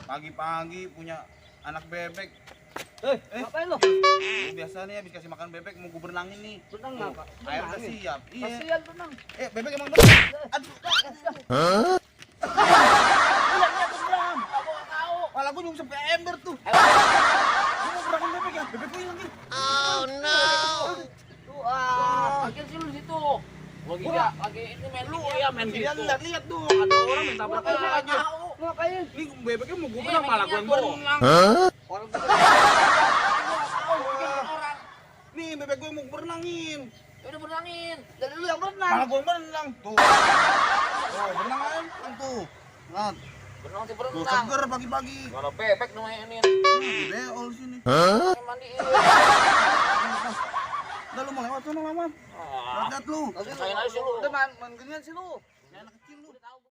Pagi-pagi punya anak bebek. Ngapain lo? Biasa nih habis kasih makan bebek mau gue berenangin nih. Berenang Tuh, apa? air udah Berenangin? siap. Iya. Kasihan berenang. Bebek emang berenang. Aduh. Lihat berenang. Aku nggak tahu. Kepala gue juga sampai ember tuh. Gue mau berenangin bebek ya. Bebek gue hilang nih. Tuh, akhir sih lu di situ. Lagi enggak, lagi ini main Lu gitu. ya main gitu. Lihat dong. Ada orang minta Ngapain berapa nggak aja. tahu? Ngapain? Ini bebeknya mau gue Iya, berenang malah gue main yang tuh. berenang. Orang Nih bebek gue mau berenangin. udah berenangin. Dari lu yang berenang. Malah gue berenang tuh. Berenang kan tuh. Nah, Berenang sih tuh berenang. seger pagi-pagi. Kalau bebek namanya ini. Beol sini. Mandiin. Udah lu mau lewat sana lawan. Ah, Lihat lu. kayak aja sih lu. Udah main ginian sih lu.